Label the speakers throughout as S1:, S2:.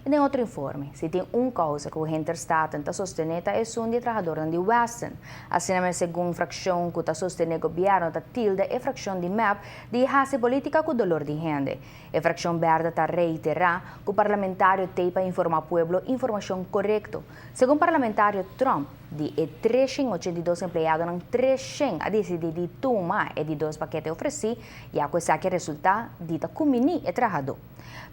S1: I den otro informe, si tin un kousa ku Hinter Staten ta sostené ta esun di e trahadornan di Westin. Asina mes segun frakshon ku ta sostené gobièrnu ta tilda e frakshon di mep di hasi politika ku dolor di hende. E frakshon bèrdè ta reiterá ku parlamentario t'ei pa informá pueblo informashon korekto. Segun parlamentario Tromp, di e 382 empleadonan 300 a disidí di tuma e di dos pakete ofresí ya ku esaki a resultá di ta kuminí e trahadó.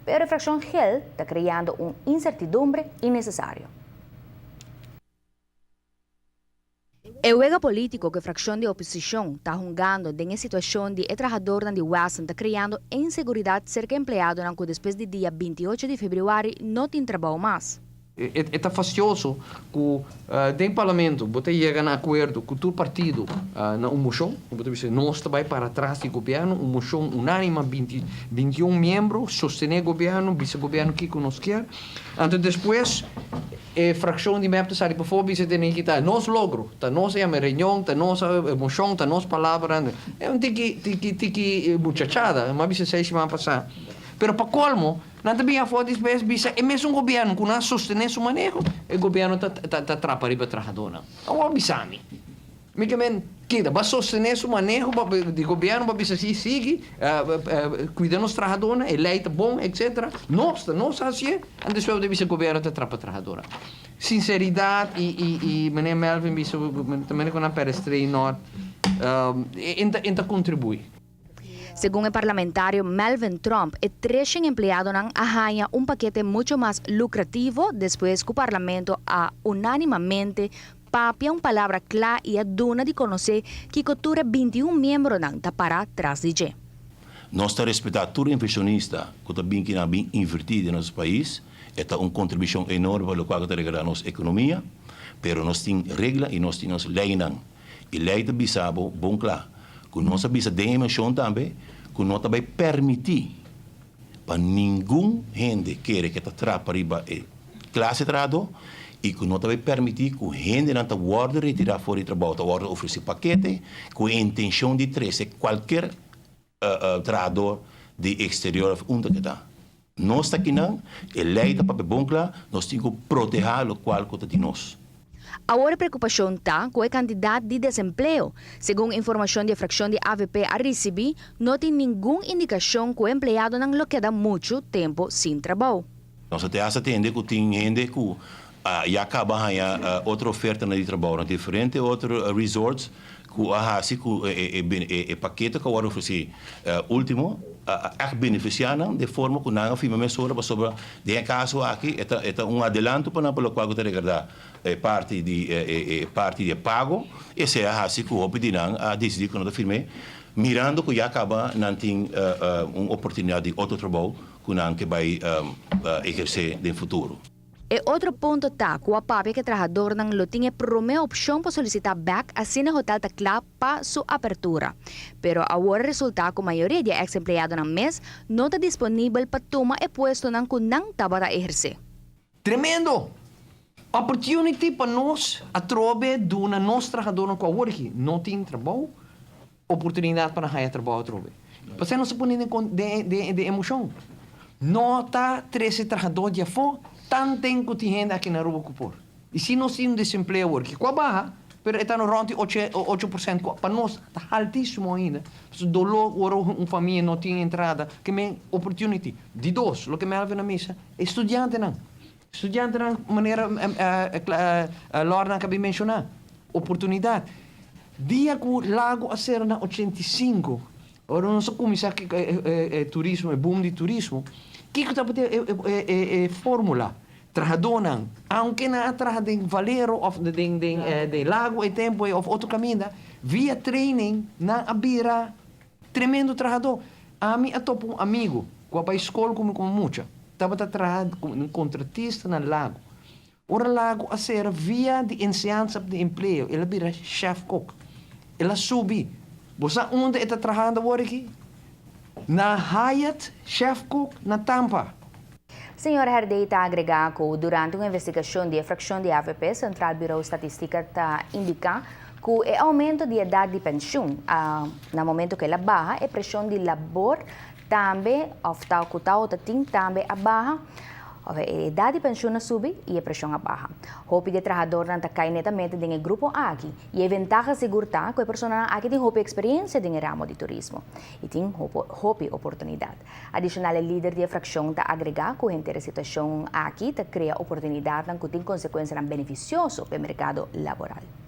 S1: Pero e frakshon gel ta kreando un insertidumbre innesesario. E wega polítiko ku e frakshon di oposishon ta hungando den e situashon di e trahadornan di Weston ta kreando inseguridat serka empleadonan ku despues di dia 28 di febrüari no tin trabou mas.
S2: E ta fastioso ku den parlamento bo ta yega na akuerdo ku tur partido na un moshon, bo ta bisa nos ta bai para tras di gobièrnu, un moshon unánima binti 21 miembro sostené gobièrnu, bisa gobièrnu kiko nos kier. Anto despues e frakshon di mep ta sali pafó bisa tene ki ta nos logro, ta nos a yama e reunion, ta nos moshon, ta nos palabra. E un tiki tiki tiki muchachada, mi a bisa esei siman pasá. Pero pa kolmo. Nan ta bin afó despues bisa e mesun gobièrnu ku nan a sostené su maneho, e gobièrnu ta ta trapa riba trahadónan. Awor bisa mi, mi ke men keda bo a sostené su maneho di gobièrnu bo a bisa si sigui kuida nos trahadónan, e lei ta bon etcetera. Nos ta nos a hasié, anto despues bo ta bisa gobièrnu ta trapa trahadónan. Sinseridat i i i meneer Melvin bisa ta mene ku nan pèrdè strei nòrt e ta kontribuí.
S1: Segun e parlamentario Melvin Tromp e treshen empleadonan a haña un pakete mucho mas lucrativo despues cu parlamento a unanimamente papia un palabra cla y a duna di conoce kico tur e 21 miembronan ta para tras di dje.
S3: Nos ta respetá tur invershonista ku ta bin kinan bin invertí den nos pais. E ta un kontribushon enorme pa lokual ku ta regará nos ekonomia, pero nos tin regla i nos tin nos leinan. E lei ta bisa bo bon kla ku nos a bisa den e moshon tambe ku no ta bai permití pa ningun hende kere ke ta trapa riba e klase trahadó i ku no ta bai permití ku hendenan ta wòrdu retirá for di trabou, ta wòrdu ofresí pakete ku e intenshon di trese kualker trahador di exterior of unda ke ta. Nos ta kinan, e ley ta papia bon kla, nos tin ku proteha lokual ku ta di nos.
S1: Awor e preokupashon ta ku e kantidat di desempleo. Segun informashon di e frakshon di avp a risibí, no tin ningun indikashon ku e empleadonan lo keda muchu tempu sin trabou.
S3: Nos a te hasta tende ku tin hende ku ya kaba haña otro ofertanan di trabou na diferente otro resorts ku a hasi ku e pakete ku a wòrdu ofresí último a ègt benefisiá nan den forma ku nan a firma mesora pasobra den e kaso aki e ta e ta un adelanto pa nan pa lokual ku ta regardá e parti di e parti di e pago. Esei a hasi ku hopi di nan a disidí ku nan ta firm'é mirando ku ya kaba nan tin un oportunidat di otro trabou ku nan ke bai ehersé den futuro.
S1: E otro punto ta cu a papia cu e trahadornan lo tin e prome opcion pa solicita bek asina e hotel ta cla pa su apertura. Pero awor a resulta cu mayoria di e ex empleadonan mes no ta disponibel pa tuma e puestonan cu nan tabata eherce.
S2: Tremendo opportunity pa nos atrobe duna nos trahadornan cu awor aki no tin trabou oportunidad pa nan haya trabou atrobe. Pasobra nos ta pone den den den emocion. No ta trece trahador di afo tanten cu tin hende aki na Aruba cu por. Y si nos tin un desempleo awor ki cu a baha, pero e ta no rond di 8% cu pa nos ta haltisimo ainda. Pasobra dolor ora un famia no tin entrada ke men opportunity. Di dos, loke Melvin a misa, e studiantenan. Studiantenan manera Lorna a kabi menshoná, oportunidat. Dia ku Lago a sera na 85, ora nos a kuminsá ku e turismo, e boom di turismo, kiko tabata e fórmula? Trahadónan, aunke nan a traha den Valero òf den Lago e tempu ei òf otro kaminda, via training nan a bira Tremendo trahadó. Ami a topa un amigu ku a bai skol ku mi komo mucha. Tabata traha komo un kontratista na Lago. Ora Lago a sera via di enseansa di empleo, el a bira chef kok. El a subi. Bo sa unda e ta trahando awor aki? Na Hyatt chef kok na Tampa.
S1: Señor Herdey ta agrega cu durante un investigacion di e fraccion di avp, Centraal Bureau Statistica ta indica cu e aumento di edad di pensioen a na momento cu el a baha e presion di labor tambe of ta cu ta o ta tin tambe a baha. Of e edad di pensioen a subi y e presion a baha. Hopi di trahadornan ta cay netamente den e grupo aki y e ventaha sigur ta cu e personanan aki tin hopi experiencia den e ramo di turismo y tin hopi oportunidad. Adicional, e lider di fraccion ta agrega cu henter e situacion aki ta crea oportunidad cu tin consecuencia beneficioso pa e mercado laboral.